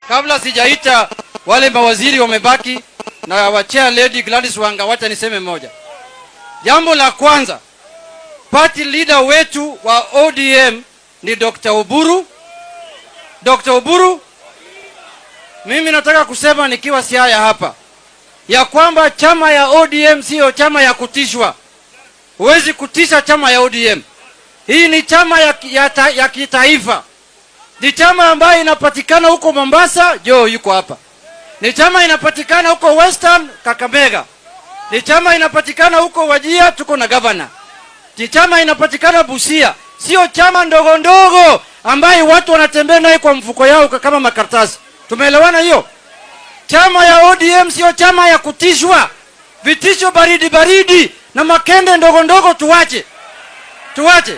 Kabla sijaita wale mawaziri wamebaki na wa chair lady Gladys Wanga, wacha niseme moja. Jambo la kwanza, party leader wetu wa ODM ni Dr. Oburu. Dr. Oburu, mimi nataka kusema nikiwa Siaya hapa ya kwamba chama ya ODM siyo chama ya kutishwa. Huwezi kutisha chama ya ODM. Hii ni chama ya kitaifa, ni chama ambayo inapatikana huko Mombasa, Joe yuko hapa. Ni chama inapatikana huko Western, Kakamega. Ni chama inapatikana huko Wajir, tuko na governor. Ni chama inapatikana Busia. Sio chama ndogo ndogo ambayo watu wanatembea nayo kwa mfuko yao kama makaratasi. Tumeelewana hiyo? Chama ya ODM sio chama ya kutishwa. Vitisho baridi baridi na makende ndogo ndogo tuwache, tuwache.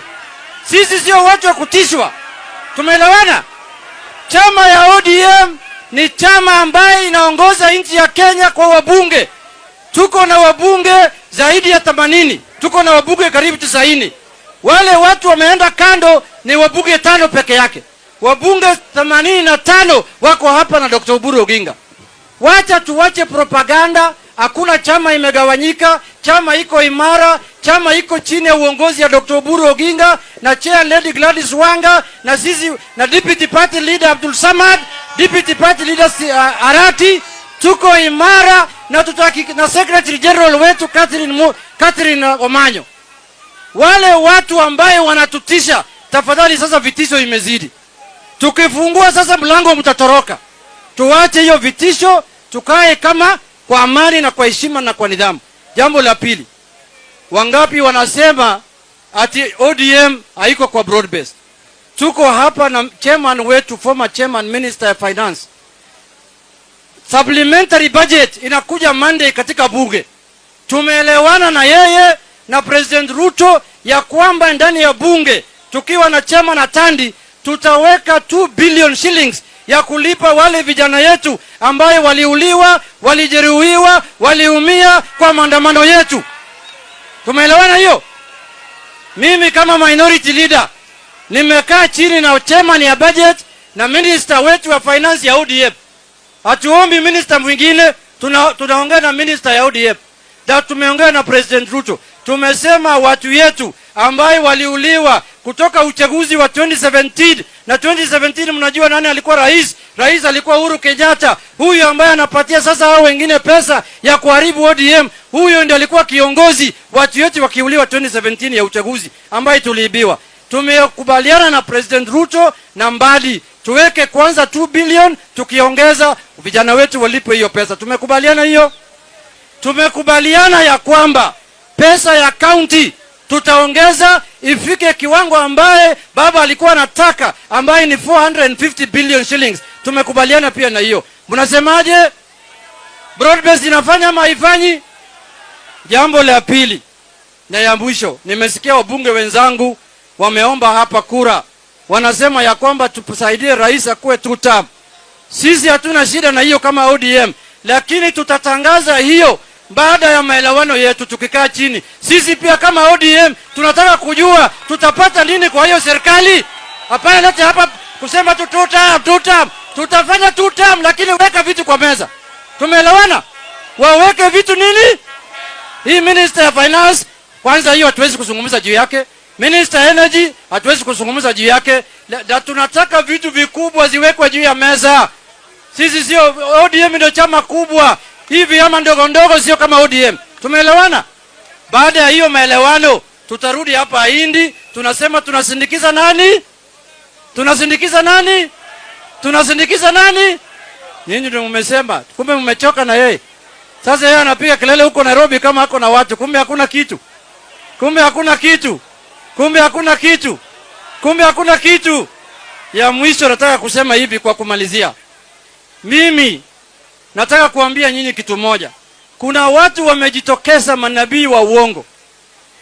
Sisi sio watu wa kutishwa. Tumeelewana? Chama ya ODM ni chama ambaye inaongoza nchi ya Kenya kwa wabunge. Tuko na wabunge zaidi ya 80, tuko na wabunge karibu 90. Wale watu wameenda kando ni wabunge tano peke yake. Wabunge 85 wako hapa na Dr. Oburu Oginga. Wacha tuwache propaganda. Hakuna chama imegawanyika, chama iko imara, chama iko chini ya uongozi ya Dr. Oburu Oginga na chair lady Gladys Wanga na sisi na deputy party leader Abdul Samad, deputy party leader Arati. Tuko imara na tutaki, na secretary general wetu Catherine Omanyo. Wale watu ambaye wanatutisha, tafadhali, sasa vitisho imezidi. Tukifungua sasa mlango mtatoroka. Tuwache hiyo vitisho, tukae kama kwa amani na kwa heshima na kwa nidhamu. Jambo la pili, wangapi wanasema ati ODM haiko kwa broad based? Tuko hapa na chairman wetu, former chairman, minister ya finance. Supplementary budget inakuja Monday katika bunge. Tumeelewana na yeye na President Ruto ya kwamba ndani ya bunge tukiwa na chairman Atandi tutaweka 2 billion shillings ya kulipa wale vijana yetu ambaye waliuliwa, walijeruhiwa, waliumia kwa maandamano yetu. Tumeelewana hiyo? Mimi kama minority leader nimekaa chini na chairman ya budget na minister wetu wa finance ya ODM. Hatuombi minister mwingine, tunaongea na minister ya ODM. Na tumeongea na President Ruto. Tumesema watu yetu ambaye waliuliwa kutoka uchaguzi wa 2017, na 2017 mnajua nani alikuwa rais? Rais alikuwa Uhuru Kenyatta. Huyu ambaye anapatia sasa hao wengine pesa ya kuharibu ODM, huyo ndio alikuwa kiongozi, watu wetu wakiuliwa 2017 ya uchaguzi ambaye tuliibiwa. Tumekubaliana na President Ruto na Mbadi tuweke kwanza 2 billion, tukiongeza vijana wetu walipe hiyo pesa. Tumekubaliana hiyo. Tumekubaliana ya kwamba pesa ya county tutaongeza ifike kiwango ambaye baba alikuwa anataka, ambaye ni 450 billion shillings. Tumekubaliana pia na hiyo. Mnasemaje? Broad based inafanya ama haifanyi? Jambo la pili na ya mwisho, nimesikia wabunge wenzangu wameomba hapa kura, wanasema ya kwamba tusaidie rais akuwe two term. Sisi hatuna shida na hiyo kama ODM, lakini tutatangaza hiyo baada ya maelewano yetu tukikaa chini. Sisi pia kama ODM tunataka kujua tutapata nini kwa hiyo serikali. Hapana, lete hapa kusema tu two term, two term. Tutafanya two term, lakini weka vitu kwa meza. Tumeelewana? Waweke vitu nini? Hii minister ya finance kwanza, hiyo hatuwezi kuzungumza juu yake. Minister energy hatuwezi kuzungumza juu yake. Na tunataka vitu vikubwa ziwekwe juu ya meza. Sisi sio ODM ndio chama kubwa, hivi vyama ndogo ndogo sio kama ODM. Tumeelewana? Baada ya hiyo maelewano, tutarudi hapa Hindi, tunasema tunasindikiza nani? Tunasindikiza nani? Tunasindikiza nani? Nyinyi ndio mmesema, kumbe mmechoka na yeye. Sasa yeye anapiga kelele huko Nairobi kama ako na watu, kumbe hakuna kitu, kumbe hakuna kitu, kumbe hakuna kitu, kumbe hakuna kitu. Ya mwisho nataka kusema hivi kwa kumalizia, mimi nataka kuambia nyinyi kitu moja. Kuna watu wamejitokeza, manabii wa uongo,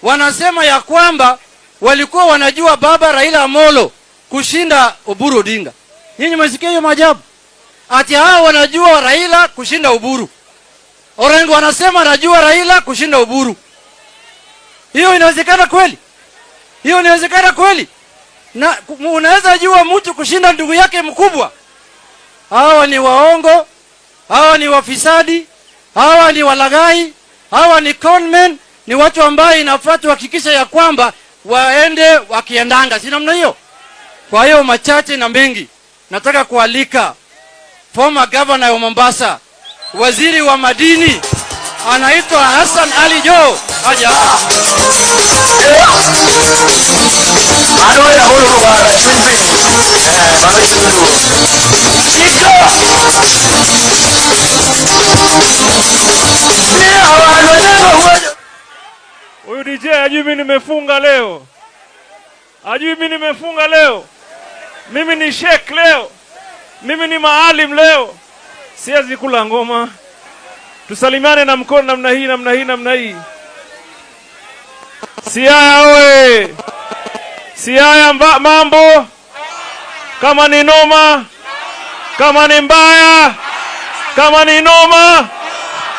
wanasema ya kwamba walikuwa wanajua baba Raila Amolo kushinda Oburu Odinga. Nyinyi mmesikia hiyo maajabu? Ati hao wanajua Raila kushinda Oburu. Orengo anasema anajua Raila kushinda Oburu. Hiyo inawezekana kweli? Hiyo inawezekana kweli? Na unaweza jua mtu kushinda ndugu yake mkubwa? Hawa ni waongo, hawa ni wafisadi, hawa ni walaghai, hawa ni conmen, ni watu ambaye inafaa tuhakikisha ya kwamba waende wakiendanga, si namna hiyo? Kwa hiyo machache na mengi, nataka kualika former governor wa Mombasa, waziri wa madini, anaitwa Hassan Ali Joho aje hapa. Mano yaholo bwana chumbi. Eh, mano chumbi. Ika. Ni awalo neno huyo. Huyu DJ ajui mimi nimefunga leo, ajui mimi nimefunga leo. Mimi ni sheikh leo, mimi ni maalim leo, siwezi kula ngoma. Tusalimiane na mkono namna hii, namna hii, namna hii. Siaya oye! Siaya mambo kama ni noma, kama ni mbaya, kama ni noma,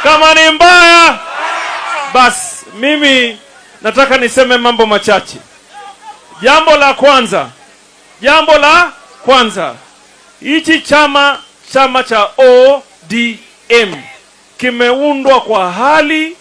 kama ni mbaya, bas mimi nataka niseme mambo machache. Jambo la kwanza, jambo la kwanza, hichi chama, chama cha ODM kimeundwa kwa hali